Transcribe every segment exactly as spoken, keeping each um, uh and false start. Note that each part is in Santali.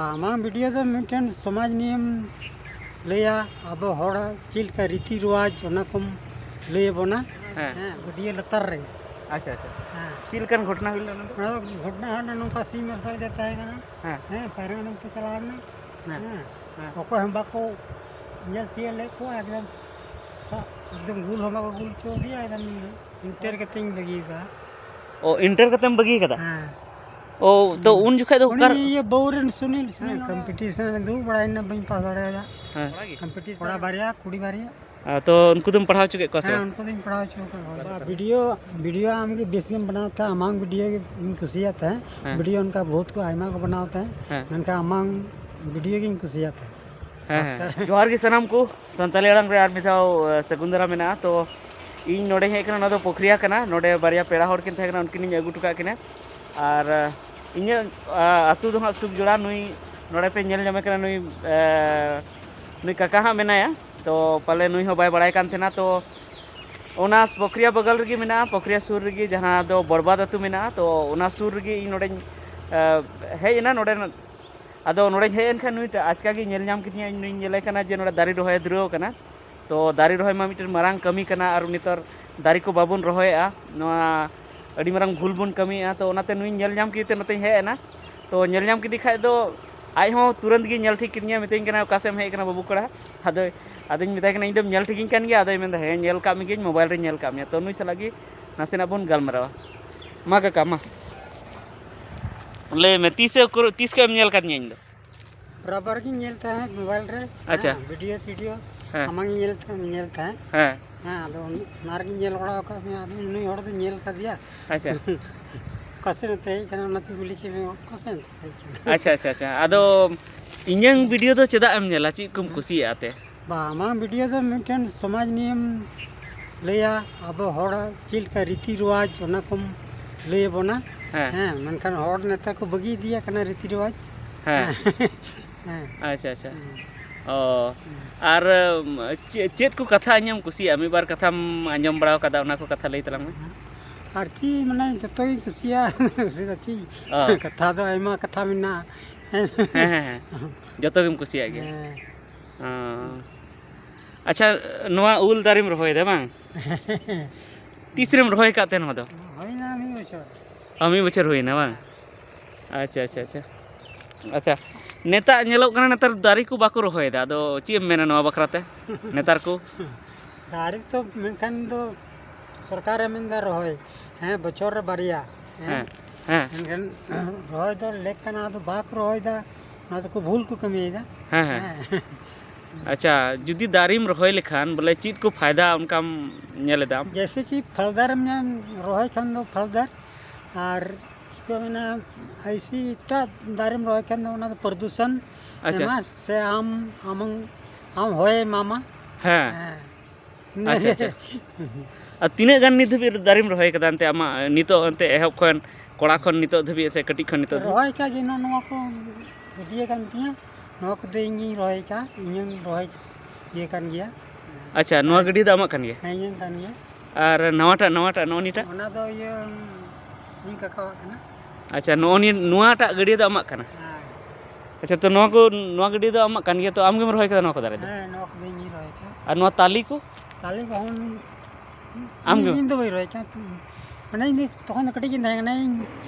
ᱟᱢᱟᱜ ᱵᱷᱤᱰᱤᱭᱳ ᱫᱚ ᱢᱤᱫᱴᱮᱱ ᱥᱚᱢᱟᱡᱽ ᱱᱤᱭᱮᱢ ᱞᱟᱹᱭᱟ, ᱟᱵᱚ ᱦᱚᱲᱟᱜ ᱪᱮᱫ ᱞᱮᱠᱟ ᱨᱤᱛᱤ ᱨᱮᱣᱟᱡᱽ, ᱚᱱᱟ ᱠᱚᱢ ᱞᱟᱹᱭ ᱟᱵᱚᱱᱟ᱾ ᱦᱮᱸ᱾ ᱦᱮᱸ, ᱵᱷᱤᱰᱤᱭᱳ ᱞᱟᱛᱟᱨ ᱨᱮᱜᱮ᱾ ᱟᱪᱪᱷᱟ, ᱟᱪᱪᱷᱟ᱾ ᱦᱮᱸ᱾ ᱪᱮᱫ ᱞᱮᱠᱟᱱ ᱜᱷᱚᱴᱚᱱᱟ ᱦᱩᱭ ᱞᱮᱱᱟ ᱚᱱᱟ ᱫᱚ? ᱚᱱᱟ ᱫᱚ ᱜᱷᱚᱴᱚᱱᱟ ᱦᱩᱭ ᱞᱮᱱᱟ, ᱱᱚᱝᱠᱟ ᱥᱤᱧ ᱢᱟᱨᱥᱟᱞ ᱜᱮ ᱛᱟᱦᱮᱸ ᱠᱟᱱᱟ᱾ ᱦᱮᱸ᱾ ᱦᱮᱸ, ᱯᱟᱭᱨᱟ ᱩᱱᱩᱢ ᱠᱚ ᱪᱟᱞᱟᱣ ᱞᱮᱱᱟ᱾ ᱦᱮᱸ᱾ ᱦᱮᱸ᱾ ᱦᱮᱸ᱾ ᱚᱠᱚᱭ ᱦᱚᱸ ᱵᱟᱠᱚ ᱧᱮᱞ ᱛᱤᱭᱳᱜ ᱞᱮᱫ ᱠᱚᱣᱟ, ᱮᱠᱫᱚᱢ ᱥᱟᱵ, ᱮᱠᱫᱚᱢ ᱜᱩᱞ ᱦᱚᱸ ᱵᱟᱠᱚ ᱜᱩᱞ ᱦᱚᱪᱚ ᱟᱫᱮᱭᱟ, ᱮᱠᱫᱚᱢ ᱤᱱᱴᱟᱨ ᱠᱟᱛᱮᱧ ᱵᱟᱹᱜᱤ ᱠᱟᱫᱟ᱾ ᱚ, ᱤᱱᱴᱟᱨ ᱠᱟᱛᱮᱢ ᱵᱟᱹᱜᱤ ᱠᱟᱫᱟ? ᱦᱮᱸ᱾ ᱚ, ᱛᱚ ᱦᱩᱸ᱾ ᱩᱱ ᱡᱚᱠᱷᱟᱡ ᱫᱚ ᱩᱱᱤ ᱚᱠᱟᱨ- ᱤᱭᱟᱹ ᱵᱟᱹᱦᱩ ᱨᱮᱱ ᱥᱩᱱᱤᱞ, ᱦᱮᱸ, ᱥᱩᱱᱤᱞ ᱚᱲᱟᱜ᱾ ᱠᱚᱢᱯᱤᱴᱤᱥᱚᱱ ᱨᱮ ᱫᱩᱲᱩᱵ ᱵᱟᱲᱟᱭᱮᱱᱟ, ᱵᱟᱹᱧ ᱯᱟᱥ ᱫᱟᱲᱮᱭᱟᱫᱟ᱾ ᱦᱮᱸ᱾ ᱠᱚᱢᱯᱤᱴᱤᱥᱚᱱ᱾ ᱠᱚᱲᱟ ᱵᱟᱨᱭᱟ, ᱠᱩᱲᱤ ᱵᱟᱨᱭᱟ᱾ ᱟᱨ ᱛᱚ ᱩᱱᱠᱩ ᱫᱚᱢ ᱯᱟᱲᱦᱟᱣ ᱦᱚᱪᱚ ᱠᱮᱫ ᱠᱚᱣᱟ ᱥᱮ ᱦᱮᱸ, ᱵᱟᱝ? ᱩᱱᱠᱩ ᱫᱚᱧ ᱯᱟᱲᱦᱟᱣ ᱦᱚᱪᱚ ᱟᱠᱟᱫ ᱠᱚᱣᱟ᱾ ᱵᱷᱤᱰᱤᱭᱳ, ᱵᱷᱤᱰᱤᱭᱳ ᱟᱢ ᱜᱮ ᱵᱮᱥ ᱜᱮᱢ ᱵᱮᱱᱟᱣ ᱛᱟᱦᱮᱸᱫ, ᱟᱢᱟᱝ ᱵᱷᱤᱰᱤᱭᱳ ᱜᱮ ᱤᱧ ᱠᱩᱥᱤᱭᱟᱜ ᱛᱟᱦᱮᱸᱫ᱾ ᱦᱮᱸ᱾ ᱵᱷᱤᱰᱤᱭᱳ ᱚᱱᱠᱟ ᱵᱚᱦᱩᱛ ᱠᱚ ᱟᱭᱢᱟ ᱠᱚ ᱵᱮᱱᱟᱣ ᱛᱟᱦᱮᱸᱫ, ᱦᱮᱸ᱾ ᱢᱮᱱᱠᱷᱟᱱ ᱟᱢᱟᱝ ᱵᱷᱤᱰᱤᱭᱳ ᱜᱤᱧ ᱠᱩᱥᱤᱭᱟᱜ ᱛᱟᱦᱮᱸᱫ᱾ ᱦᱮᱸ, ᱦᱮᱸ᱾ ᱠᱷᱟᱥᱠᱟᱨ ᱡᱚᱦᱟᱨ ᱜᱮ ᱥᱟᱱᱟᱢ ᱠᱚ, ᱥᱟᱱᱛᱟᱲᱤ ᱟᱲᱟᱝ ᱨᱮ ᱟᱨ ᱢᱤᱫ ᱫᱷᱟᱣ, ᱮ, ᱥᱟᱹᱜᱩᱱ ᱫᱟᱨᱟᱢ ᱢᱮᱱᱟᱜᱼᱟ᱾ ᱛᱚ ᱤᱧ ᱱᱚᱰᱮᱧ ᱦᱮᱡ ᱟᱠᱟᱱᱟ, ᱱᱚᱣᱟ ᱫᱚ ᱯᱩᱠᱷᱨᱤᱭᱟ ᱠᱟᱱᱟ᱾ ᱱᱚᱰᱮ ᱵᱟᱨᱭᱟ ᱯᱮᱲᱟ ᱦᱚᱲ ᱠᱤᱱ ᱛᱟᱦᱮᱸ ᱠᱟᱱᱟ, ᱩᱱᱠᱤᱱᱤᱧ ᱟᱹᱜᱩ ᱦᱚᱴᱚ ᱠᱟᱜ ᱠᱤᱱᱟ᱾ ᱟᱨ, ᱮ, ᱤᱧᱟᱹᱜ, ᱟ, ᱟᱹᱛᱩ ᱫᱚ ᱦᱟᱸᱜ ᱥᱩᱠᱡᱚᱲᱟ᱾ ᱱᱩᱭ ᱱᱚᱰᱮ ᱯᱮ ᱧᱮᱞ ᱧᱟᱢᱮ ᱠᱟᱱᱟ, ᱱᱩᱭ, ᱮ, ᱱᱩᱭ ᱠᱟᱠᱟ ᱦᱟᱸᱜ ᱢᱮᱱᱟᱭᱟ᱾ ᱛᱚ ᱯᱟᱞᱮ ᱱᱩᱭ ᱦᱚᱸ ᱵᱟᱭ ᱵᱟᱲᱟᱭ ᱠᱟᱱ ᱛᱟᱦᱮᱱᱟ᱾ ᱛᱚ ᱚᱱᱟ ᱯᱩᱠᱷᱨᱤᱭᱟ ᱵᱟᱜᱟᱞ ᱨᱮᱜᱮ ᱢᱮᱱᱟᱜᱼᱟ, ᱯᱩᱠᱷᱨᱤᱭᱟ ᱥᱩᱨ ᱨᱮᱜᱮ, ᱡᱟᱦᱟᱸ ᱫᱚ ᱵᱚᱲᱵᱟᱫ ᱟᱹᱛᱩ ᱢᱮᱱᱟᱜᱼᱟ᱾ ᱛᱚ ᱚᱱᱟ ᱥᱩᱨ ᱨᱮᱜᱮ ᱤᱧ ᱱᱚᱰᱮᱧ, ᱮ, ᱦᱮᱡ ᱮᱱᱟ᱾ ᱱᱚᱰᱮ, ᱟᱫᱚ ᱱᱚᱰᱮᱧ ᱦᱮᱡ ᱮᱱ ᱠᱷᱟᱱ ᱱᱩᱭ ᱴᱟᱜ ᱟᱪᱠᱟ ᱜᱮ ᱧᱮᱞ ᱧᱟᱢ ᱠᱮᱫᱤᱧᱟ᱾ ᱤᱧ ᱱᱩᱭᱤᱧ ᱧᱮᱞᱮ ᱠᱟᱱᱟ ᱡᱮ ᱱᱚᱰᱮ ᱫᱟᱨᱮ ᱨᱚᱦᱚᱭᱮ ᱫᱷᱩᱨᱟᱹᱣ ᱟᱠᱟᱱᱟ᱾ ᱛᱚ ᱫᱟᱨᱮ ᱨᱚᱦᱚᱭ ᱢᱟ ᱢᱤᱫᱴᱮᱱ ᱢᱟᱨᱟᱝ ᱠᱟᱹᱢᱤ ᱠᱟᱱᱟ, ᱟᱨ ᱱᱮᱛᱟᱨ ᱫᱟᱨᱮ ᱠᱚ ᱵᱟᱵᱚᱱ ᱨᱚᱦᱚᱭᱮᱫᱼᱟ, ᱱᱚᱣᱟ ᱟᱹᱰᱤ ᱢᱟᱨᱟᱝ ᱵᱷᱩᱞ ᱵᱚᱱ ᱠᱟᱹᱢᱤᱭᱮᱫᱼᱟ᱾ ᱛᱚ ᱚᱱᱟᱛᱮ ᱱᱩᱭᱤᱧ ᱧᱮᱞ ᱧᱟᱢ ᱠᱮᱫᱮ ᱛᱮ ᱱᱚᱛᱮᱧ ᱦᱮᱡ ᱮᱱᱟ᱾ ᱛᱚ ᱧᱮᱞ ᱧᱟᱢ ᱠᱮᱫᱮ ᱠᱷᱟᱡ ᱫᱚ ᱟᱡ ᱦᱚᱸ ᱛᱩᱨᱟᱹᱱᱛ ᱜᱮ ᱧᱮᱞ ᱴᱷᱤᱠ ᱠᱮᱫᱤᱧᱟ, ᱢᱤᱛᱟᱹᱧ ᱠᱟᱱᱟ, "ᱚᱠᱟ ᱥᱮᱫ ᱮᱢ ᱦᱮᱡ ᱟᱠᱟᱱᱟ ᱵᱟᱹᱵᱩ ᱠᱚᱲᱟ?" ᱟᱫᱚ, ᱟᱫᱚᱧ ᱢᱮᱛᱟᱭ ᱠᱟᱱᱟ, "ᱤᱧ ᱫᱚᱢ ᱧᱮᱞ ᱴᱷᱤᱠᱤᱧ ᱠᱟᱱ ᱜᱮᱭᱟ?" ᱟᱫᱚᱭ ᱢᱮᱱᱫᱟ, "ᱦᱮᱸ, ᱧᱮᱞ ᱠᱟᱜ ᱢᱮᱜᱤᱭᱟᱹᱧ, ᱢᱳᱵᱟᱭᱤᱞ ᱨᱮᱧ ᱧᱮᱞ ᱠᱟᱜ ᱢᱮᱭᱟ᱾" ᱛᱚ ᱱᱩᱭ ᱥᱟᱞᱟᱜ ᱜᱮ ᱱᱟᱥᱮᱱᱟᱜ ᱵᱚᱱ ᱜᱟᱞᱢᱟᱨᱟᱣᱟ᱾ ᱢᱟ ᱠᱟᱠᱟ, ᱢᱟ ᱞᱟᱹᱭ ᱢᱮ, ᱛᱤᱥ ᱮ ᱩᱠᱩᱨ-, ᱛᱤᱥ ᱠᱷᱚᱡ ᱮᱢ ᱧᱮᱞ ᱠᱟᱫᱤᱧᱟ ᱤᱧ ᱫᱚ? ᱵᱚᱨᱟᱵᱟᱨ ᱜᱤᱧ ᱧᱮᱞ ᱛᱟᱦᱮᱸᱫ ᱢᱳᱵᱟᱭᱤᱞ ᱨᱮ᱾ ᱟᱪᱪᱷᱟ᱾ ᱦᱮᱸ, ᱵᱷᱤᱰᱤᱭᱳ ᱴᱤᱰᱤᱭᱳ ᱦᱮᱸ᱾ ᱟᱢᱟᱝ ᱤᱧ ᱧᱮᱞ ᱛᱟᱦᱮᱸᱫ, ᱧᱮᱞ ᱛᱟᱦᱮᱸᱫ᱾ ᱦᱮᱸ᱾ ᱦᱮᱸ, ᱟᱫᱚ ᱚᱱᱟ ᱨᱮᱜᱤᱧ ᱧᱮᱞ ᱵᱟᱲᱟ ᱟᱠᱟᱫ ᱢᱮᱭᱟ᱾ ᱟᱫᱚ ᱱᱩᱭ ᱦᱚᱲ ᱫᱚᱧ ᱧᱮᱞ ᱠᱟᱫᱮᱭᱟ᱾ ᱟᱪᱪᱷᱟ᱾ ᱚᱠᱟ ᱥᱮᱫ ᱱᱚᱛᱮ ᱦᱮᱡ ᱠᱟᱱᱟ, ᱚᱱᱟᱛᱮᱧ ᱠᱩᱞᱤ ᱠᱮᱫ ᱢᱮᱭᱟ, ᱚᱠᱟ ᱥᱮᱫ ᱱᱚᱛᱮ ᱦᱮᱡ ᱠᱟᱱᱟ? ᱟᱪᱪᱷᱟ, ᱟᱪᱪᱷᱟ, ᱟᱪᱪᱷᱟ᱾ ᱟᱫᱚ ᱤᱧᱟᱹᱝ ᱵᱷᱤᱰᱤᱭᱳ ᱫᱚ ᱪᱮᱫᱟᱜ ᱮᱢ ᱧᱮᱞᱟ? ᱪᱮᱫ ᱠᱚᱢ ᱦᱮᱸ᱾ ᱠᱩᱥᱤᱭᱟᱜᱼᱟ ᱛᱮ? ᱵᱟᱝ, ᱟᱢᱟᱜ ᱵᱷᱤᱰᱤᱭᱳ ᱫᱚ ᱢᱤᱫᱴᱮᱱ ᱥᱚᱢᱟᱡᱽ ᱱᱤᱭᱮᱢ ᱞᱟᱹᱭᱟ, ᱟᱵᱚ ᱦᱚᱲᱟᱜ ᱪᱮᱫ ᱞᱮᱠᱟ ᱨᱤᱛᱤ ᱨᱮᱣᱟᱡᱽ, ᱚᱱᱟ ᱠᱚᱢ ᱞᱟᱹᱭ ᱟᱵᱚᱱᱟ᱾ ᱦᱮᱸ᱾ ᱦᱮᱸ, ᱢᱮᱱᱠᱷᱟᱱ ᱦᱚᱲ ᱱᱮᱛᱟᱨ ᱠᱚ ᱵᱟᱹᱜᱤ ᱤᱫᱤᱭᱟ ᱠᱟᱱᱟ ᱨᱤᱛᱤ ᱨᱮᱣᱟᱡᱽ᱾ ᱦᱮᱸ᱾ ᱦᱮᱸ᱾ ᱦᱮᱸ᱾ ᱟᱪᱪᱷᱟ, ᱟᱪᱪᱷᱟ᱾ ᱦᱮᱸ᱾ ᱚ, ᱦᱮᱸ᱾ ᱟᱨ, ᱩᱢ, ᱪᱮᱫ, ᱪᱮᱫ ᱠᱚ ᱠᱟᱛᱷᱟ ᱟᱸᱡᱚᱢ ᱠᱩᱥᱤᱭᱟᱜᱼᱟ? ᱢᱤᱫ ᱵᱟᱨ ᱠᱟᱛᱷᱟᱢ ᱟᱸᱡᱚᱢ ᱵᱟᱲᱟ ᱟᱠᱟᱫᱟ, ᱚᱱᱟ ᱠᱚ ᱠᱟᱛᱷᱟ ᱞᱟᱹᱭ ᱛᱟᱞᱟᱝ ᱢᱮ᱾ ᱟᱨ ᱪᱮᱫ, ᱢᱟᱱᱮ, ᱡᱚᱛᱚ ᱜᱤᱧ ᱠᱩᱥᱤᱭᱟᱜᱼᱟ᱾ ᱠᱩᱥᱤ ᱫᱚ ᱪᱮᱫ? ᱚ᱾ ᱠᱟᱛᱷᱟ ᱫᱚ ᱟᱭᱢᱟ ᱠᱟᱛᱷᱟ ᱢᱮᱱᱟᱜᱼᱟ᱾ ᱦᱮᱸ, ᱦᱮᱸ, ᱦᱮᱸ᱾ ᱡᱚᱛᱚ ᱜᱮᱢ ᱠᱩᱥᱤᱭᱟᱜ ᱜᱮᱭᱟ᱾ ᱦᱮᱸ᱾ ᱚ᱾ ᱟᱪᱪᱷᱟ, ᱱᱚᱣᱟ ᱩᱞ ᱫᱟᱨᱮᱢ ᱨᱚᱦᱚᱭᱮᱫᱟ ᱵᱟᱝ? ᱛᱤᱥ ᱨᱮᱢ ᱨᱚᱦᱚᱭ ᱟᱠᱟᱫ ᱛᱮ ᱱᱚᱣᱟ ᱫᱚ? ᱦᱩᱭᱱᱟ ᱢᱤᱫ ᱵᱚᱪᱷᱚᱨ᱾ ᱚ, ᱢᱤᱫ ᱵᱚᱪᱷᱚᱨ ᱦᱩᱭᱱᱟ ᱵᱟᱝ? ᱟᱪᱪᱷᱟ, ᱟᱪᱪᱷᱟ, ᱟᱪᱪᱷᱟ᱾ ᱟᱪᱪᱷᱟ, ᱱᱮᱛᱟᱨ ᱧᱮᱞᱚᱜ ᱠᱟᱱᱟ, ᱱᱮᱛᱟᱨ ᱫᱟᱨᱮ ᱠᱚ ᱵᱟᱠᱚ ᱨᱚᱦᱚᱭᱮᱫᱟ, ᱟᱫᱚ ᱪᱮᱫ ᱮᱢ ᱢᱮᱱᱟ ᱱᱚᱣᱟ ᱵᱟᱠᱷᱨᱟ ᱛᱮ, ᱱᱮᱛᱟᱨ ᱠᱚ? ᱫᱟᱨᱮ ᱛᱚ ᱢᱮᱱᱠᱷᱟᱱ ᱫᱚ ᱥᱚᱨᱠᱟᱨᱮ ᱢᱮᱱᱫᱟ ᱨᱚᱦᱚᱭ, ᱦᱮᱸ, ᱵᱚᱪᱷᱚᱨ ᱨᱮ ᱵᱟᱨᱭᱟ, ᱦᱮᱸ᱾ ᱦᱮᱸ, ᱦᱮᱸ᱾ ᱢᱮᱱᱠᱷᱟᱱ ᱨᱚᱦᱚᱭ ᱫᱚ ᱞᱮᱠ ᱠᱟᱱᱟ, ᱟᱫᱚ ᱵᱟᱠᱚ ᱨᱚᱦᱚᱭᱫᱟ, ᱚᱱᱟ ᱫᱚᱠᱚ ᱵᱷᱩᱞ ᱠᱚ ᱠᱟᱹᱢᱤᱭᱮᱫᱟ᱾ ᱦᱮᱸ, ᱦᱮᱸ᱾ ᱦᱮᱸ᱾ ᱟᱪᱪᱷᱟ, ᱡᱩᱫᱤ ᱫᱟᱨᱮᱢ ᱨᱚᱦᱚᱭ ᱞᱮᱠᱷᱟᱱ ᱵᱚᱞᱮ ᱪᱮᱫ ᱠᱚ ᱯᱷᱟᱭᱫᱟ ᱚᱱᱠᱟᱢ ᱧᱮᱞ ᱮᱫᱟᱢ? ᱡᱮᱭᱥᱮ ᱠᱤ ᱯᱷᱚᱞᱫᱟᱨᱮᱢ ᱧᱟᱢ, ᱨᱚᱦᱚᱭ ᱠᱷᱟᱱ ᱫᱚ ᱯᱷᱚᱞᱫᱟᱨ, ᱟᱨ ᱪᱤᱠᱟᱹ ᱢᱮᱱᱟ, ᱟᱭᱥᱤ ᱮᱴᱟᱜ ᱫᱟᱨᱮᱢ ᱨᱚᱦᱚᱭ ᱠᱷᱟᱱ ᱫᱚ ᱚᱱᱟ ᱫᱚ ᱯᱨᱚᱫᱩᱥᱚᱱ ᱟᱪᱪᱷᱟ᱾ ᱮᱢᱟ, ᱥᱮ ᱟᱢ, ᱟᱢ, ᱟᱢ ᱦᱚᱭᱮ ᱮᱢᱟᱢᱟ᱾ ᱦᱮᱸ᱾ ᱦᱮᱸ᱾ ᱟᱪᱪᱷᱟ, ᱟᱪᱪᱷᱟ᱾ ᱟᱨ ᱛᱤᱱᱟᱹᱜ ᱜᱟᱱ ᱱᱤᱛ ᱫᱷᱟᱹᱵᱤᱡ ᱫᱟᱨᱮᱢ ᱨᱚᱦᱚᱭ ᱠᱟᱫᱟ ᱮᱱᱛᱮ ᱟᱢᱟᱜ ᱱᱤᱛᱚᱜ ᱮᱱᱛᱮ ᱮᱦᱚᱵ ᱠᱷᱚᱱ, ᱠᱚᱲᱟ ᱠᱷᱚᱱ ᱱᱤᱛᱚᱜ ᱫᱷᱟᱹᱵᱤᱡ ᱥᱮ ᱠᱟᱹᱴᱤᱡ ᱠᱷᱚᱱ ᱱᱤᱛᱚᱜ ᱫᱷᱟᱹᱵᱤᱡ? ᱨᱚᱦᱚᱭ ᱠᱟᱜ ᱡᱮᱱᱚ ᱱᱚᱣᱟ ᱠᱚ ᱜᱟᱹᱰᱭᱟᱹ ᱠᱟᱱ ᱛᱤᱧᱟᱹ, ᱱᱚᱣᱟ ᱠᱚᱫᱚ ᱤᱧᱤᱧ ᱨᱚᱦᱚᱭ ᱠᱟᱜᱼᱟ, ᱤᱧᱤᱧ ᱨᱚᱦᱚᱭ ᱤᱭᱟᱹ ᱠᱟᱱ ᱜᱮᱭᱟ᱾ ᱟᱪᱪᱷᱟ, ᱱᱚᱣᱟ ᱦᱮᱸ᱾ ᱜᱟᱹᱰᱭᱟᱹ ᱫᱚ ᱟᱢᱟᱜ ᱠᱟᱱ ᱜᱮᱭᱟ? ᱦᱮᱸ, ᱤᱧᱟᱹᱝ ᱠᱟᱱ ᱜᱮᱭᱟ᱾ ᱟᱨ ᱱᱟᱣᱟᱴᱟᱜ, ᱱᱟᱣᱟᱴᱟᱜ ᱱᱚᱜᱼᱚ ᱱᱤᱭᱟᱹᱴᱟᱜ? ᱚᱱᱟ ᱫᱚ ᱤᱭᱟᱹ, ᱤᱧ ᱠᱟᱠᱟᱣᱟᱜ ᱠᱟᱱᱟ᱾ ᱟᱪᱪᱷᱟ, ᱱᱚᱜᱼᱚ ᱱᱤᱭᱟᱹ, ᱱᱚᱣᱟᱴᱟᱜ ᱜᱟᱹᱰᱭᱟᱹ ᱫᱚ ᱟᱢᱟᱜ ᱠᱟᱱᱟ? ᱦᱮᱸ᱾ ᱟᱪᱪᱷᱟ, ᱛᱚ ᱱᱚᱣᱟ ᱠᱚ, ᱱᱚᱣᱟ ᱜᱟᱹᱰᱭᱟᱹ ᱫᱚ ᱟᱢᱟᱜ ᱠᱟᱱ ᱜᱮᱭᱟ, ᱛᱚ ᱟᱢ ᱜᱮᱢ ᱨᱚᱦᱚᱭ ᱠᱟᱫᱟ ᱱᱚᱣᱟ ᱠᱚ ᱫᱟᱨᱮ ᱫᱚ? ᱦᱮᱸ, ᱱᱚᱣᱟ ᱠᱚᱫᱚ ᱤᱧᱤᱧ ᱨᱚᱦᱚᱭ ᱠᱟᱜᱼᱟ᱾ ᱟᱨ ᱱᱚᱣᱟ ᱛᱟᱞᱤ ᱠᱚ? ᱛᱟᱞᱮ ᱠᱚᱦᱚᱸ ᱟᱢ ᱤᱧ, ᱜᱮ? ᱤᱧ ᱫᱚ ᱵᱟᱹᱧ ᱨᱚᱦᱚᱭ ᱠᱟᱜᱼᱟ᱾ ᱢᱟᱱᱮ ᱤᱧ ᱫᱚ ᱛᱚᱠᱷᱚᱱ ᱫᱚ ᱠᱟᱹᱴᱤᱡ ᱜᱤᱧ ᱛᱟᱦᱮᱸ ᱠᱟᱱᱟ, ᱤᱧ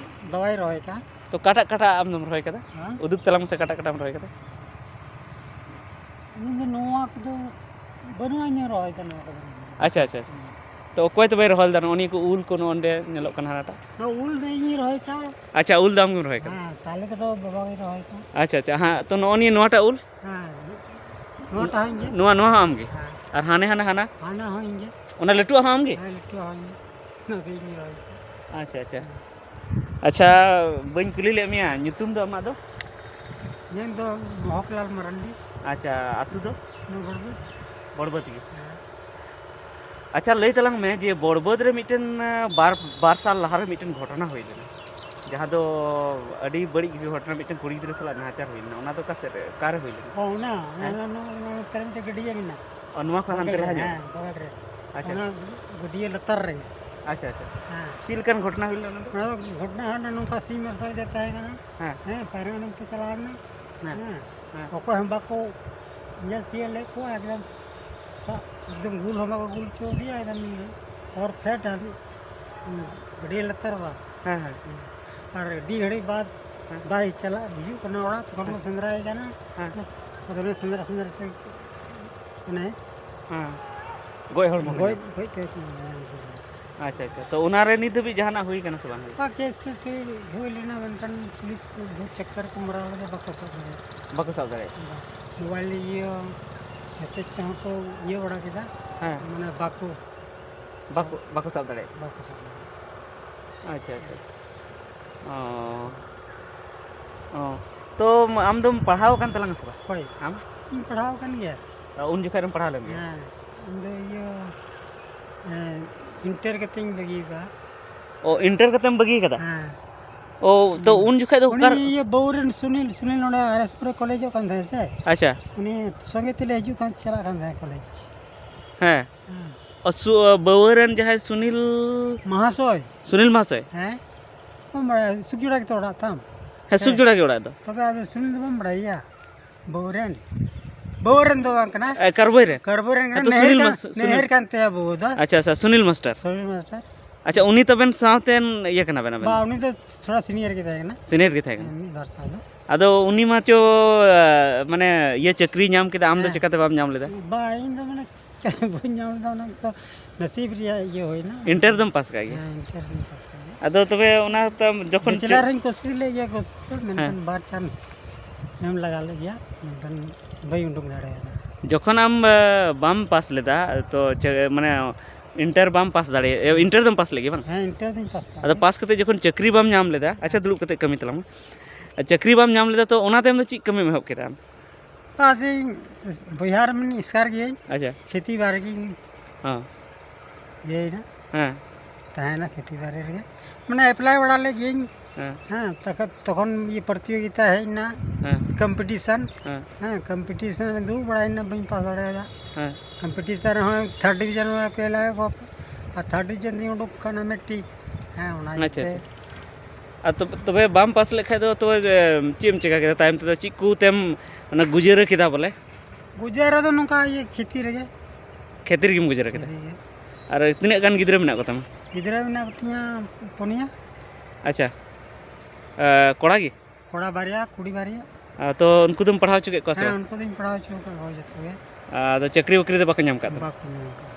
ᱵᱟᱵᱟᱭ ᱨᱚᱦᱚᱭ ᱠᱟᱜᱼᱟ᱾ ᱛᱚ ᱚᱠᱟᱴᱟᱜ, ᱚᱠᱟᱴᱟᱜ ᱟᱢ ᱫᱚᱢ ᱨᱚᱦᱚᱭ ᱠᱟᱫᱟ? ᱦᱮᱸ? ᱩᱫᱩᱜ ᱛᱟᱞᱟᱝ ᱢᱮᱥᱮ, ᱚᱠᱟᱴᱟᱜ, ᱚᱠᱟᱴᱟᱜ ᱮᱢ ᱨᱚᱦᱚᱭ ᱠᱟᱫᱟ? ᱤᱧ ᱫᱚ ᱱᱚᱣᱟ ᱠᱚᱫᱚ ᱵᱟᱹᱱᱩᱜᱼᱟ, ᱤᱧ ᱨᱚᱦᱚᱭ ᱠᱟᱜᱼᱟ ᱱᱚᱣᱟ ᱠᱚᱫᱚ᱾ ᱟᱪᱪᱷᱟ, ᱟᱪᱪᱷᱟ, ᱟᱪᱪᱷᱟ᱾ ᱦᱮᱸ᱾ ᱛᱚ ᱚᱠᱚᱭ ᱛᱚᱵᱮᱭ ᱨᱚᱦᱚᱭ ᱞᱮᱫᱟ ᱱᱚᱜᱼᱚ ᱱᱤᱭᱟᱹ ᱠᱚ ᱩᱞ ᱠᱚ ᱱᱚᱜᱼᱚ ᱱᱚᱰᱮ ᱧᱮᱞᱚᱜ ᱠᱟᱱᱟ ᱦᱟᱱᱟᱴᱟᱜ? ᱱᱚᱣᱟ ᱩᱞ ᱫᱚ ᱤᱧᱤᱧ ᱨᱚᱦᱚᱭ ᱠᱟᱜᱼᱟ᱾ ᱟᱪᱪᱷᱟ, ᱩᱞ ᱫᱚ ᱟᱢ ᱜᱮᱢ ᱨᱚᱦᱚᱭ ᱠᱟᱫᱟ? ᱦᱮᱸ, ᱛᱟᱞᱮ ᱠᱚᱫᱚ ᱵᱟᱵᱟ ᱜᱮᱭ ᱨᱚᱦᱚᱭ ᱠᱟᱜᱼᱟ᱾ ᱟᱪᱪᱷᱟ, ᱟᱪᱪᱷᱟ, ᱦᱮᱸ, ᱛᱚ ᱱᱚᱜᱼᱚ ᱱᱤᱭᱟᱹ ᱱᱚᱣᱟᱴᱟᱜ ᱩᱞ? ᱦᱮᱸ, ᱱᱚᱣᱟᱴᱟᱜ ᱦᱚᱸ ᱤᱧ ᱜᱮ᱾ ᱱᱚᱣᱟ, ᱱᱚᱣᱟ ᱦᱚᱸ ᱟᱢ ᱜᱮ? ᱦᱮᱸ᱾ ᱟᱨ ᱦᱟᱱᱮ, ᱦᱟᱱᱟ, ᱦᱟᱱᱟ? ᱦᱟᱱᱟ ᱦᱚᱸ ᱤᱧ ᱜᱮ᱾ ᱚᱱᱟ ᱞᱟᱹᱴᱩᱣᱟᱜ ᱦᱚᱸ ᱟᱢ ᱜᱮ? ᱦᱮᱸ, ᱞᱟᱹᱴᱩᱣᱟᱜ ᱦᱚᱸ ᱤᱧ ᱜᱮ᱾ ᱚᱱᱟ ᱫᱚ ᱤᱧ ᱜᱮ ᱨᱚᱦᱚᱭ ᱠᱟᱜᱼᱟ᱾ ᱟᱪᱪᱷᱟ, ᱟᱪᱪᱷᱟ᱾ ᱦᱮᱸ᱾ ᱟᱪᱪᱷᱟ, ᱵᱟᱹᱧ ᱠᱩᱞᱤ ᱞᱮᱫ ᱢᱮᱭᱟ, ᱧᱩᱛᱩᱢ ᱫᱚ ᱟᱢᱟᱜ ᱫᱚ? ᱤᱧᱟᱹᱜ ᱫᱚ ᱢᱚᱦᱚᱠᱞᱟᱞ ᱢᱟᱨᱟᱱᱰᱤ᱾ ᱟᱪᱪᱷᱟ, ᱟᱹᱛᱩ ᱫᱚ? ᱱᱚᱣᱟ ᱵᱚᱲᱵᱟᱹᱫᱽ᱾ ᱵᱚᱲᱵᱟᱹᱫᱽ ᱜᱮ᱾ ᱦᱮᱸ᱾ ᱟᱪᱪᱷᱟ, ᱞᱟᱹᱭ ᱛᱟᱞᱟᱝ ᱢᱮ ᱡᱮ ᱵᱚᱲᱵᱟᱹᱫᱽ ᱨᱮ ᱢᱤᱫᱴᱮᱱ, ᱟᱸ, ᱵᱟᱨ, ᱵᱟᱨ ᱥᱟᱞ ᱞᱟᱦᱟ ᱨᱮ ᱢᱤᱫᱴᱮᱱ ᱜᱷᱚᱴᱚᱱᱟ ᱦᱩᱭ ᱞᱮᱱᱟ, ᱡᱟᱦᱟᱸ ᱫᱚ ᱟᱹᱰᱤ ᱵᱟᱹᱲᱤᱡ ᱜᱮ ᱜᱷᱚᱴᱚᱱᱟ, ᱢᱤᱫᱴᱮᱱ ᱠᱩᱲᱤ ᱜᱤᱫᱽᱨᱟᱹ ᱥᱟᱞᱟᱜ ᱱᱟᱦᱟᱪᱟᱨ ᱦᱩᱭ ᱞᱮᱱᱟ, ᱚᱱᱟ ᱫᱚ ᱚᱠᱟ ᱥᱮᱫ ᱨᱮ, ᱚᱠᱟ ᱨᱮ ᱦᱩᱭ ᱞᱮᱱᱟ? ᱚ, ᱚᱱᱟ, ᱦᱮᱸ? ᱚᱱᱟ, ᱚᱱᱟ ᱱᱚᱛᱮ ᱨᱮ ᱢᱤᱫᱴᱮᱱ ᱜᱟᱹᱰᱭᱟᱹ ᱢᱮᱱᱟᱜᱼᱟ᱾ ᱚ, ᱱᱚᱣᱟ ᱠᱷᱚᱱ ᱦᱟᱱᱛᱮ ᱵᱚᱜᱚᱞ ᱨᱮ, ᱞᱟᱦᱟ ᱧᱚᱜ? ᱦᱮᱸ, ᱵᱚᱜᱚᱞ ᱨᱮ᱾ ᱟᱪᱪᱷᱟ᱾ ᱚᱱᱟ ᱜᱟᱹᱰᱭᱟᱹ ᱞᱟᱛᱟᱨ ᱨᱮ᱾ ᱟᱪᱪᱷᱟ, ᱟᱪᱪᱷᱟ᱾ ᱦᱮᱸ᱾ ᱪᱮᱫ ᱞᱮᱠᱟᱱ ᱜᱷᱚᱴᱚᱱᱟ ᱦᱩᱭ ᱞᱮᱱᱟ ᱚᱱᱟ ᱫᱚ? ᱚᱱᱟ ᱫᱚ ᱜᱷᱚᱴᱚᱱᱟ ᱦᱩᱭ ᱞᱮᱱᱟ, ᱱᱚᱝᱠᱟ ᱥᱤᱧ ᱢᱟᱨᱥᱟᱞ ᱜᱮ ᱛᱟᱦᱮᱸ ᱠᱟᱱᱟ᱾ ᱦᱮᱸ᱾ ᱦᱮᱸ, ᱯᱟᱭᱨᱟ ᱩᱱᱩᱢ ᱛᱮ ᱪᱟᱞᱟᱣ ᱞᱮᱱᱟ᱾ ᱦᱮᱸ᱾ ᱦᱮᱸ᱾ ᱦᱮᱸ᱾ ᱚᱠᱚᱭ ᱦᱚᱸ ᱵᱟᱠᱚ ᱧᱮᱞ ᱛᱤᱭᱳᱜ ᱞᱮᱫ ᱠᱚᱣᱟ, ᱮᱠᱫᱚᱢ ᱥᱟᱵ, ᱮᱠᱫᱚᱢ ᱜᱩᱞ ᱦᱚᱸ ᱵᱟᱠᱚ ᱜᱩᱞ ᱦᱚᱪᱚ ᱟᱫᱮᱭᱟ, ᱮᱠᱫᱚᱢ ᱦᱚᱨ ᱯᱷᱮᱰ ᱟᱨ ᱜᱟᱹᱰᱭᱟᱹ ᱞᱟᱛᱟᱨ ᱵᱟᱥ᱾ ᱦᱮᱸ, ᱦᱮᱸ᱾ ᱟᱨ ᱟᱹᱰᱤ ᱜᱷᱟᱹᱲᱤᱡ ᱵᱟᱫᱽ ᱦᱮᱸ᱾ ᱵᱟᱭ ᱪᱟᱞᱟᱜ, ᱦᱤᱡᱩᱜ ᱠᱟᱱᱟ ᱚᱲᱟᱜ, ᱛᱚᱠᱷᱚᱱ ᱠᱚ ᱦᱮᱸ᱾ ᱥᱮᱸᱫᱽᱨᱟᱭᱮ ᱠᱟᱱᱟ᱾ ᱦᱮᱸ᱾ ᱟᱫᱚ ᱚᱱᱟ ᱥᱮᱸᱫᱽᱨᱟ, ᱥᱮᱸᱫᱽᱨᱟ ᱛᱮ ᱢᱟᱱᱮ ᱦᱮᱸ᱾ ᱜᱚᱡ ᱦᱚᱲᱢᱚ ᱜᱚᱡ, ᱠᱮᱫᱮᱭᱟ᱾ ᱜᱚᱡ ᱠᱮᱫ ᱠᱚᱣᱟ᱾ ᱟᱪᱪᱷᱟ, ᱟᱪᱪᱷᱟ᱾ ᱛᱚ ᱚᱱᱟᱨᱮ ᱱᱤᱛ ᱫᱷᱟᱹᱵᱤᱡ ᱡᱟᱦᱟᱱᱟᱜ ᱦᱩᱭ ᱠᱟᱱᱟ ᱥᱮ ᱵᱟᱝ ᱦᱩᱭ? ᱵᱟ, ᱠᱮᱥ ᱯᱷᱮᱥ ᱦᱩᱭ, ᱦᱩᱭ ᱞᱮᱱᱟ, ᱢᱮᱱᱠᱷᱟᱱ ᱯᱩᱞᱤᱥ ᱠᱚ ᱵᱚᱦᱩᱛ ᱪᱚᱠᱠᱚᱨ ᱠᱚ ᱢᱟᱨᱟᱣ ᱞᱮᱫᱟ, ᱵᱟᱠᱚ ᱥᱟᱵ ᱫᱟᱲᱮᱭᱟᱜᱼᱟ᱾ ᱵᱟᱠᱚ ᱥᱟᱵ ᱫᱟᱲᱮᱭᱟᱜᱼᱟ᱾ ᱵᱟ᱾ ᱢᱳᱵᱟᱭᱤᱞ ᱤᱭᱟᱹ ᱢᱮᱥᱮᱡᱽ ᱛᱮᱦᱚᱸ ᱠᱚ ᱤᱭᱟᱹ ᱵᱟᱲᱟ ᱠᱮᱫᱟ᱾ ᱦᱮᱸ᱾ ᱢᱟᱱᱮ ᱵᱟᱠᱚ ᱵᱟᱠᱚ, ᱵᱟᱠᱚ ᱥᱟᱵ ᱫᱟᱲᱮᱭᱟᱜᱼᱟ᱾ ᱵᱟᱠᱚ ᱥᱟᱵ ᱫᱟᱲᱮᱭᱟᱜᱼᱟ᱾ ᱟᱪᱪᱷᱟ, ᱟᱪᱪᱷᱟ, ᱟᱪᱪᱷᱟ᱾ ᱚ᱾ ᱚ᱾ ᱛᱚ, ᱟᱢ ᱫᱚᱢ ᱯᱟᱲᱦᱟᱣ ᱟᱠᱟᱱ ᱛᱟᱞᱟᱝᱟ ᱥᱮ ᱵᱟᱝ? ᱦᱳᱭ᱾ ᱟᱢ? ᱤᱧ ᱯᱟᱲᱦᱟᱣ ᱟᱠᱟᱱ ᱜᱮᱭᱟ᱾ ᱩᱱ ᱡᱚᱠᱷᱟᱡ ᱨᱮᱢ ᱯᱟᱲᱦᱟᱣ ᱞᱮᱱ ᱜᱮᱭᱟ? ᱦᱮᱸ, ᱤᱧ ᱫᱚ ᱤᱭᱟᱹ, ᱦᱮᱸ, ᱤᱱᱴᱟᱨ ᱠᱟᱛᱮᱧ ᱵᱟᱹᱜᱤ ᱟᱠᱟᱫᱼᱟ᱾ ᱚ, ᱤᱱᱴᱟᱨ ᱠᱟᱛᱮᱢ ᱵᱟᱹᱜᱤ ᱟᱠᱟᱫᱟ? ᱦᱮᱸ᱾ ᱚ, ᱛᱚ ᱦᱩᱸ᱾ ᱩᱱ ᱡᱚᱠᱷᱟᱡ ᱫᱚ ᱩᱱᱤ ᱚᱠᱟ ᱤᱭᱟᱹ ᱵᱟᱹᱣᱨᱤᱱ ᱥᱩᱱᱤᱞ, ᱥᱩᱱᱤᱞ ᱱᱚᱰᱮ ᱟᱨ ᱮᱥ ᱯᱩᱨ ᱨᱮ ᱠᱚᱞᱮᱡᱚᱜ ᱠᱟᱱ ᱛᱟᱦᱮᱸᱫ ᱥᱮ? ᱟᱪᱪᱷᱟ᱾ ᱩᱱᱤ ᱥᱚᱸᱜᱮ ᱛᱮᱞᱮ ᱦᱤᱡᱩᱜ ᱠᱟᱱ, ᱪᱟᱞᱟᱜ ᱠᱟᱱ ᱛᱟᱦᱮᱸᱫ ᱠᱚᱞᱮᱡᱽ᱾ ᱦᱮᱸ᱾ ᱦᱮᱸ᱾ ᱚ, ᱥᱩ-, ᱵᱟᱹᱣᱨᱤᱱ ᱡᱟᱦᱟᱸᱭ ᱥᱩᱱᱤᱞ ᱢᱟᱦᱟᱥᱚᱭ᱾ ᱥᱩᱱᱤᱞ ᱢᱟᱦᱟᱥᱚᱭ? ᱦᱮᱸ᱾ ᱵᱟᱢ ᱵᱟᱲᱟᱭᱟ, ᱥᱩᱠᱡᱚᱲᱟ ᱜᱮᱛᱚ ᱚᱲᱟᱜ ᱛᱟᱢ? ᱦᱮᱸ, ᱥᱮ? ᱥᱩᱠᱡᱚᱲᱟ ᱜᱮ ᱚᱲᱟᱜ ᱫᱚ᱾ ᱛᱚᱵᱮ ᱟᱫᱚ ᱥᱩᱱᱤᱞ ᱫᱚ ᱵᱟᱢ ᱵᱟᱲᱟᱭᱟ? ᱵᱟᱹᱣᱨᱤᱱ? ᱵᱟᱹᱣᱨᱤᱱ ᱫᱚ ᱵᱟᱝ ᱠᱟᱱᱟ᱾ ᱮ, ᱠᱟᱨᱵᱟᱹᱭ ᱨᱮ? ᱠᱟᱨᱵᱟᱹᱭ ᱨᱮᱱ ᱠᱟᱱᱟ, ᱟᱫᱚ ᱱᱟᱹᱦᱟᱹᱨ ᱥᱩᱱᱤᱞ ᱠᱟᱱ, ᱢᱟᱥ-, ᱥᱩᱱᱤᱞ᱾ ᱱᱟᱹᱦᱟᱹᱨ ᱠᱟᱱ ᱛᱟᱭᱟ ᱵᱟᱹᱵᱩ ᱫᱚ᱾ ᱟᱪᱪᱷᱟ, ᱟᱪᱪᱷᱟ, ᱥᱩᱱᱤᱞ ᱢᱟᱥᱴᱟᱨ᱾ ᱥᱩᱱᱤᱞ ᱢᱟᱥᱴᱟᱨ᱾ ᱟᱪᱪᱷᱟ, ᱩᱱᱤ ᱛᱟᱵᱮᱱ ᱥᱟᱶᱛᱮᱱ ᱤᱭᱟᱹ ᱠᱟᱱᱟ ᱵᱮᱱ ᱟᱵᱮᱱ? ᱵᱟ, ᱩᱱᱤ ᱫᱚ ᱛᱷᱚᱲᱟ ᱥᱤᱱᱤᱭᱟᱨ ᱜᱮ ᱛᱟᱦᱮᱸ ᱠᱟᱱᱟ᱾ ᱥᱤᱱᱤᱭᱟᱨ ᱜᱮ ᱛᱟᱦᱮᱸ ᱠᱟᱱᱟ᱾ ᱦᱮᱸ, ᱢᱤᱫ ᱵᱟᱨ ᱥᱟᱞ ᱫᱚ᱾ ᱟᱫᱚ ᱩᱱᱤ ᱢᱟ ᱪᱚ, ᱟ, ᱢᱟᱱᱮ, ᱤᱭᱟᱹ ᱪᱟᱹᱠᱨᱤ ᱧᱟᱢ ᱠᱮᱫᱟ, ᱟᱢ ᱫᱚ ᱦᱮᱸ᱾ ᱪᱤᱠᱟᱹᱛᱮ ᱵᱟᱢ ᱧᱟᱢ ᱞᱮᱫᱟ? ᱵᱟ, ᱤᱧ ᱫᱚ ᱢᱟᱱᱮ ᱪᱤᱠᱟᱹ ᱵᱟᱹᱧ ᱧᱟᱢ ᱞᱮᱫᱟ, ᱚᱱᱟ ᱫᱚ ᱱᱟᱥᱤᱵ ᱨᱮᱭᱟᱜ ᱤᱭᱟᱹ ᱦᱩᱭᱱᱟ᱾ ᱤᱱᱴᱟᱨ ᱫᱚᱢ ᱯᱟᱥ ᱠᱟᱜ ᱜᱮᱭᱟ? ᱦᱮᱸ, ᱤᱱᱴᱟᱨ ᱫᱚᱧ ᱯᱟᱥ ᱠᱟᱜ ᱜᱮᱭᱟ᱾ ᱟᱫᱚ ᱛᱚᱵᱮ ᱚᱱᱟ ᱛᱟᱢ ᱡᱚᱠᱷᱚᱱ ᱵᱮᱪᱮᱞᱟᱨ ᱪᱮ- ᱦᱚᱸᱧ ᱠᱳᱥᱤᱥ ᱞᱮᱫ ᱜᱮᱭᱟ, ᱠᱳᱥᱤᱥ ᱫᱚ, ᱢᱮᱱᱠᱷᱟᱱ ᱦᱮᱸ᱾ ᱵᱟᱨ ᱪᱟᱱᱥ ᱮᱢ ᱞᱟᱜᱟ ᱞᱮᱫ ᱜᱮᱭᱟ, ᱢᱮᱱᱠᱷᱟᱱ ᱵᱟᱹᱧ ᱩᱰᱩᱠ ᱫᱟᱲᱮᱭᱟᱫᱟ᱾ ᱡᱚᱠᱷᱚᱱ ᱟᱢ, ᱟ, ᱵᱟᱢ ᱯᱟᱥ ᱞᱮᱫᱟ, ᱛᱚ ᱪᱮ-, ᱢᱟᱱᱮ ᱤᱱᱴᱟᱨ ᱵᱟᱢ ᱯᱟᱥ ᱫᱟᱲᱮᱭᱟᱜ, ᱮ, ᱤᱱᱴᱟᱨ ᱫᱚᱢ ᱯᱟᱥ ᱞᱮᱫ ᱜᱮᱭᱟ ᱵᱟᱝ? ᱦᱮᱸ, ᱤᱱᱴᱟᱨ ᱫᱚᱧ ᱯᱟᱥ ᱠᱟᱜ ᱟᱫᱚ ᱜᱮᱭᱟ᱾ ᱯᱟᱥ ᱠᱟᱛᱮ ᱡᱚᱠᱷᱚᱱ ᱪᱟᱹᱠᱨᱤ ᱵᱟᱢ ᱧᱟᱢ ᱞᱮᱫᱟ, ᱟᱪᱪᱷᱟ, ᱫᱩᱲᱩᱵ ᱠᱟᱛᱮ ᱠᱟᱹᱢᱤ ᱛᱟᱞᱟᱝ ᱢᱮ᱾ ᱪᱟᱹᱠᱨᱤ ᱵᱟᱢ ᱧᱟᱢ ᱞᱮᱫᱟ, ᱛᱚ ᱚᱱᱟ ᱛᱟᱭᱚᱢ ᱫᱚ ᱪᱮᱫ ᱠᱟᱹᱢᱤᱢ ᱮᱦᱚᱵ ᱠᱮᱫᱟ ᱟᱢ? ᱵᱟᱥ, ᱤᱧ ᱵᱚᱭᱦᱟ ᱨᱮ ᱢᱤᱱᱟᱹᱧ, ᱮᱥᱠᱟᱨ ᱜᱤᱭᱟᱹᱧ᱾ ᱟᱪᱪᱷᱟ᱾ ᱠᱷᱮᱛᱤ ᱵᱟᱲᱤ ᱜᱤᱧ ᱦᱮᱸ᱾ ᱤᱭᱟᱹᱭᱮᱫᱟ᱾ ᱦᱮᱸ᱾ ᱛᱟᱦᱮᱱᱟ ᱠᱷᱮᱛᱤ ᱵᱟᱲᱤ ᱨᱮᱜᱮ᱾ ᱢᱟᱱᱮ ᱮᱯᱞᱟᱭ ᱵᱟᱲᱟ ᱞᱮᱫ ᱜᱤᱭᱟᱹᱧ᱾ ᱦᱮᱸ᱾ ᱦᱮᱸ, ᱛᱚᱠᱷᱚᱱ, ᱛᱚᱠᱷᱚᱱ ᱤᱭᱟᱹ ᱯᱨᱚᱛᱤᱭᱳᱜᱤᱛᱟ ᱦᱮᱡ ᱮᱱᱟ᱾ ᱦᱮᱸ᱾ ᱠᱚᱢᱯᱤᱴᱤᱥᱚᱱ᱾ ᱦᱮᱸ᱾ ᱦᱮᱸ, ᱠᱚᱢᱯᱤᱴᱤᱥᱚᱱ ᱨᱮ ᱫᱩᱲᱩᱵ ᱵᱟᱲᱟᱭᱮᱱᱟ, ᱵᱟᱹᱧ ᱯᱟᱥ ᱫᱟᱲᱮᱭᱟᱫᱟ᱾ ᱦᱮᱸ᱾ ᱠᱚᱢᱯᱤᱴᱤᱥᱚᱱ ᱨᱮᱦᱚᱸ ᱛᱷᱟᱨᱰ ᱰᱤᱵᱤᱡᱚᱱ ᱠᱚ ᱮᱞᱟᱭ ᱠᱚ᱾ ᱟᱨ ᱛᱷᱟᱨᱰ ᱰᱤᱵᱷᱤᱡᱚᱱ ᱫᱚᱧ ᱩᱰᱩᱠ ᱟᱠᱟᱱᱟ ᱢᱮᱴᱨᱤᱠ᱾ ᱦᱮᱸ, ᱚᱱᱟ ᱟᱪᱪᱷᱟ, ᱤᱭᱟᱹᱛᱮ᱾ ᱟᱪᱪᱷᱟ᱾ ᱟᱨ ᱛᱚᱵᱮ, ᱛᱚᱵᱮ ᱵᱟᱢ ᱯᱟᱥ ᱞᱮᱠᱷᱟᱡ ᱫᱚ ᱛᱚᱵᱮ, ᱮ, ᱪᱮᱫ ᱮᱢ ᱪᱮᱠᱟ ᱠᱮᱫᱟ ᱛᱟᱭᱚᱢ ᱛᱮᱫᱚ? ᱪᱮᱫ ᱠᱚ ᱛᱮᱢ ᱚᱱᱟ ᱜᱩᱡᱟᱹᱨᱟᱹ ᱠᱮᱫᱟ ᱵᱚᱞᱮ? ᱜᱩᱡᱟᱹᱨᱟ ᱫᱚ ᱱᱚᱝᱠᱟ ᱤᱭᱟᱹ ᱠᱷᱮᱛᱤ ᱨᱮᱜᱮ᱾ ᱠᱷᱮᱛᱤ ᱨᱮᱜᱮᱢ ᱜᱩᱡᱟᱹᱨᱟᱹ ᱠᱮᱫᱟ? ᱠᱷᱮᱛᱤ ᱨᱮᱜᱮ᱾ ᱟᱨ ᱛᱤᱱᱟᱹᱜ ᱜᱟᱱ ᱜᱤᱫᱽᱨᱟᱹ ᱢᱮᱱᱟᱜ ᱠᱚᱛᱟᱢᱟ? ᱜᱤᱫᱽᱨᱟᱹ ᱢᱮᱱᱟᱜ ᱠᱚᱛᱤᱧᱟ ᱯᱩᱱᱭᱟ᱾ ᱟᱪᱪᱷᱟ᱾ ᱮ, ᱠᱚᱲᱟ ᱜᱮ? ᱠᱚᱲᱟ ᱵᱟᱨᱭᱟ, ᱠᱩᱲᱤ ᱵᱟᱨᱭᱟ᱾ ᱟ, ᱛᱚ ᱩᱱᱠᱩ ᱫᱚᱢ ᱯᱟᱲᱦᱟᱣ ᱦᱚᱪᱚ ᱠᱮᱫ ᱠᱚᱣᱟ ᱥᱮ ᱦᱮᱸ, ᱵᱟᱝ? ᱩᱱᱠᱩ ᱫᱚᱧ ᱯᱟᱲᱦᱟᱣ ᱦᱚᱪᱚ ᱟᱠᱟᱫ ᱠᱚᱣᱟ ᱡᱚᱛᱚ ᱜᱮ᱾ ᱟᱫᱚ ᱪᱟᱹᱠᱨᱤ ᱵᱟᱹᱠᱨᱤ ᱫᱚ ᱵᱟᱠᱚ ᱧᱟᱢ ᱟᱠᱟᱫ ᱛᱟᱢᱟ? ᱵᱟᱠᱚ ᱧᱟᱢ ᱟᱠᱟᱫ᱾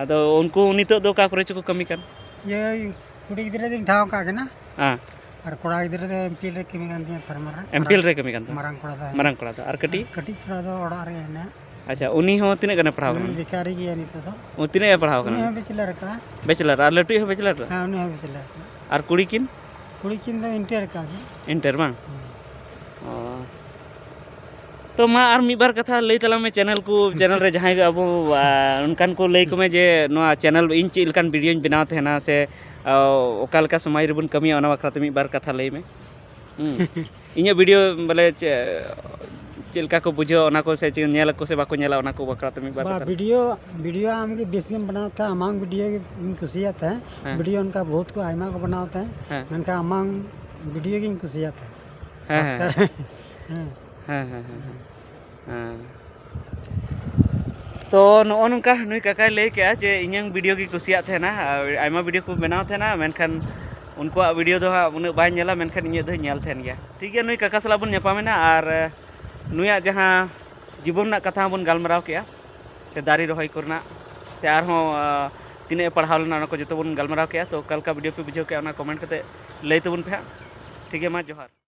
ᱟᱫᱚ ᱩᱱᱠᱩ ᱱᱤᱛᱚᱜ ᱫᱚ ᱚᱠᱟ ᱠᱚᱨᱮ ᱪᱚ ᱠᱚ ᱠᱟᱹᱢᱤ ᱠᱟᱱ? ᱤᱭᱟᱹ, ᱠᱩᱲᱤ ᱜᱤᱫᱽᱨᱟᱹ ᱫᱚᱧ ᱴᱷᱟᱶ ᱟᱠᱟᱫ ᱠᱤᱱᱟ᱾ ᱦᱮᱸ᱾ ᱟᱨ ᱠᱚᱲᱟ ᱜᱤᱫᱽᱨᱟᱹ ᱫᱚ ᱮᱢ ᱯᱤ ᱮᱞ ᱨᱮ ᱠᱟᱹᱢᱤ ᱠᱟᱱ ᱛᱤᱧᱟ, ᱯᱷᱟᱨᱢᱟᱨ ᱨᱮ᱾ ᱮᱢ ᱯᱤ ᱮᱞ ᱨᱮ ᱠᱟᱹᱢᱤ ᱠᱟᱱ ᱛᱟᱢᱟ? ᱢᱟᱨᱟᱝ ᱠᱚᱲᱟ ᱫᱚ, ᱦᱮᱸ᱾ ᱢᱟᱨᱟᱝ ᱠᱚᱲᱟ ᱫᱚ᱾ ᱟᱨ ᱠᱟᱹᱴᱤᱡ? ᱟᱨ ᱠᱟᱹᱴᱤᱡ ᱠᱚᱲᱟ ᱫᱚ ᱚᱲᱟᱜ ᱨᱮ ᱢᱮᱱᱟᱭᱟ᱾ ᱟᱪᱪᱷᱟ, ᱩᱱᱤ ᱦᱚᱸ ᱛᱤᱱᱟᱹᱜ ᱜᱟᱱᱮ ᱯᱟᱲᱦᱟᱣ ᱩᱱᱤ ᱠᱟᱱᱟ? ᱵᱮᱠᱟᱨᱤ ᱜᱮᱭᱟ ᱱᱤᱛᱚᱜ ᱫᱚ᱾ ᱚ, ᱛᱤᱱᱟᱹᱜ ᱮ ᱯᱟᱲᱦᱟᱣ ᱠᱟᱱᱟ? ᱩᱱᱤ ᱦᱚᱸ ᱵᱮᱪᱮᱞᱟᱨ ᱟᱠᱟᱫᱼᱟ᱾ ᱵᱮᱪᱮᱞᱟᱨ, ᱟᱨ ᱞᱟᱹᱴᱩᱭᱤᱡ ᱦᱚᱸ ᱵᱮᱪᱮᱞᱟᱨ ᱫᱚ? ᱦᱮᱸ, ᱩᱱᱤ ᱦᱚᱸ ᱵᱮᱪᱮᱞᱟᱨ ᱟᱠᱟᱫᱼᱟ᱾ ᱟᱨ ᱠᱩᱲᱤ ᱠᱤᱱ? ᱠᱩᱲᱤ ᱠᱤᱱ ᱫᱚ ᱤᱱᱴᱟᱨ ᱟᱠᱟᱫ ᱜᱮ᱾ ᱤᱱᱴᱟᱨ ᱵᱟᱝ? ᱦᱩᱸ᱾ ᱚ᱾ ᱛᱚ ᱢᱟ ᱟᱨ ᱢᱤᱫ ᱵᱟᱨ ᱠᱟᱛᱷᱟ ᱞᱟᱹᱭ ᱛᱟᱞᱟᱝ ᱢᱮ ᱪᱮᱱᱮᱞ ᱠᱚ, ᱪᱮᱱᱮᱞ ᱨᱮ ᱡᱟᱦᱟᱸᱭ ᱜᱮ ᱟᱵᱚ, ᱟ, ᱚᱱᱠᱟᱱ ᱠᱚ ᱞᱟᱹᱭ ᱠᱚᱢᱮ ᱡᱮ ᱱᱚᱣᱟ ᱪᱮᱱᱮᱞ ᱤᱧ ᱪᱮᱫ ᱞᱮᱠᱟᱱ ᱵᱷᱤᱰᱤᱭᱳᱧ ᱵᱮᱱᱟᱣ ᱛᱟᱦᱮᱱᱟ ᱥᱮ, ᱟ, ᱚᱠᱟ ᱞᱮᱠᱟ ᱥᱚᱢᱟᱡᱽ ᱨᱮᱵᱚᱱ ᱠᱟᱹᱢᱤᱭᱟ, ᱚᱱᱟ ᱵᱟᱠᱷᱨᱟ ᱛᱮ ᱢᱤᱫ ᱵᱟᱨ ᱠᱟᱛᱷᱟ ᱞᱟᱹᱭ ᱢᱮ᱾ ᱦᱩᱸ᱾ ᱤᱧᱟᱹᱜ ᱵᱷᱤᱰᱤᱭᱳ ᱵᱚᱞᱮ ᱪᱮ-, ᱪᱮᱫ ᱞᱮᱠᱟ ᱠᱚ ᱵᱩᱡᱷᱟᱹᱣᱟ ᱚᱱᱟ ᱠᱚ, ᱥᱮ ᱪᱮᱫ ᱧᱮᱞ ᱟᱠᱚ ᱥᱮ ᱵᱟᱠᱚ ᱧᱮᱞᱟ ᱚᱱᱟ ᱠᱚ ᱵᱟᱠᱷᱨᱟ ᱛᱮ ᱢᱤᱫ ᱵᱟᱨ ᱵᱟ, ᱠᱟᱛᱷᱟ᱾ ᱵᱷᱤᱰᱤᱭᱳ, ᱵᱷᱤᱰᱤᱭᱳ ᱟᱢ ᱜᱮ ᱵᱮᱥ ᱜᱮᱢ ᱵᱮᱱᱟᱣ ᱛᱟᱦᱮᱸᱫ, ᱟᱢᱟᱝ ᱵᱷᱤᱰᱤᱭᱳ ᱜᱮ ᱤᱧ ᱠᱩᱥᱤᱭᱟᱜ ᱛᱟᱦᱮᱸᱫ᱾ ᱦᱮᱸ᱾ ᱵᱷᱤᱰᱤᱭᱳ ᱚᱱᱠᱟ ᱵᱚᱦᱩᱛ ᱠᱚ ᱟᱭᱢᱟ ᱠᱚ ᱵᱮᱱᱟᱣ ᱛᱟᱦᱮᱸᱫ, ᱦᱮᱸ᱾ ᱢᱮᱱᱠᱷᱟᱱ ᱟᱢᱟᱝ ᱵᱷᱤᱰᱤᱭᱳ ᱜᱤᱧ ᱠᱩᱥᱤᱭᱟᱜ ᱛᱟᱦᱮᱸᱫ᱾ ᱦᱮᱸ, ᱦᱮᱸ, ᱠᱷᱟᱥ ᱠᱟᱨ-, ᱦᱮᱸ᱾ ᱦᱮᱸ᱾ ᱦᱮᱸ, ᱦᱮᱸ, ᱦᱮᱸ, ᱦᱮᱸ᱾ ᱦᱮᱸ᱾ ᱛᱚ, ᱱᱚᱜᱼᱚ ᱱᱚᱝᱠᱟ ᱱᱩᱭ ᱠᱟᱠᱟᱭ ᱞᱟᱹᱭ ᱠᱮᱜᱼᱟ ᱡᱮ, ᱤᱧᱟᱹᱝ ᱵᱷᱤᱰᱤᱭᱳ ᱜᱮ ᱠᱩᱥᱤᱭᱟᱜ ᱛᱟᱦᱮᱱᱟ, ᱟᱨ ᱟᱭᱢᱟ ᱵᱷᱤᱰᱤᱭᱳ ᱠᱚ ᱵᱮᱱᱟᱣ ᱛᱟᱦᱮᱱᱟ, ᱢᱮᱱᱠᱷᱟᱱ ᱩᱱᱠᱩᱣᱟᱜ ᱵᱷᱤᱰᱤᱭᱳ ᱫᱚ ᱦᱟᱸᱜ ᱩᱱᱟᱹᱜ ᱵᱟᱭ ᱧᱮᱞᱟ, ᱢᱮᱱᱠᱷᱟᱱ ᱤᱧᱟᱹᱜ ᱫᱚᱭ ᱧᱮᱞ ᱛᱟᱦᱮᱱ ᱜᱮᱭᱟ᱾ ᱴᱷᱤᱠ ᱜᱮᱭᱟ, ᱱᱩᱭ ᱠᱟᱠᱟ ᱥᱟᱞᱟᱜ ᱵᱚᱱ ᱧᱟᱯᱟᱢᱮᱱᱟ, ᱟᱨ, ᱮ, ᱱᱩᱭᱟᱜ ᱡᱟᱦᱟᱸ ᱡᱤᱵᱚᱱ ᱨᱮᱱᱟᱜ ᱠᱟᱛᱷᱟ ᱦᱚᱸᱵᱚᱱ ᱜᱟᱞᱢᱟᱨᱟᱣ ᱠᱮᱜᱼᱟ, ᱥᱮ ᱫᱟᱨᱮ ᱨᱚᱦᱚᱭ ᱠᱚᱨᱮᱱᱟᱜ, ᱥᱮ ᱟᱨᱦᱚᱸ, ᱮ, ᱛᱤᱱᱟᱹᱜ ᱮ ᱯᱟᱲᱦᱟᱣ ᱞᱮᱱᱟ, ᱚᱱᱟ ᱠᱚ ᱡᱚᱛᱚ ᱵᱚᱱ ᱜᱟᱞᱢᱟᱨᱟᱣ ᱠᱮᱜᱼᱟ᱾ ᱛᱚ, ᱚᱠᱟ ᱞᱮᱠᱟ ᱵᱷᱤᱰᱤᱭᱳ ᱯᱮ ᱵᱩᱡᱷᱟᱹᱣ ᱠᱮᱜᱼᱟ, ᱚᱱᱟ ᱠᱚᱢᱮᱱᱴ ᱠᱟᱛᱮ ᱞᱟᱹᱭ ᱛᱟᱵᱚᱱ ᱯᱮ ᱦᱟᱸᱜ᱾ ᱴᱷᱤᱠ ᱜᱮᱭᱟ, ᱢᱟ ᱡᱚᱦᱟᱨ᱾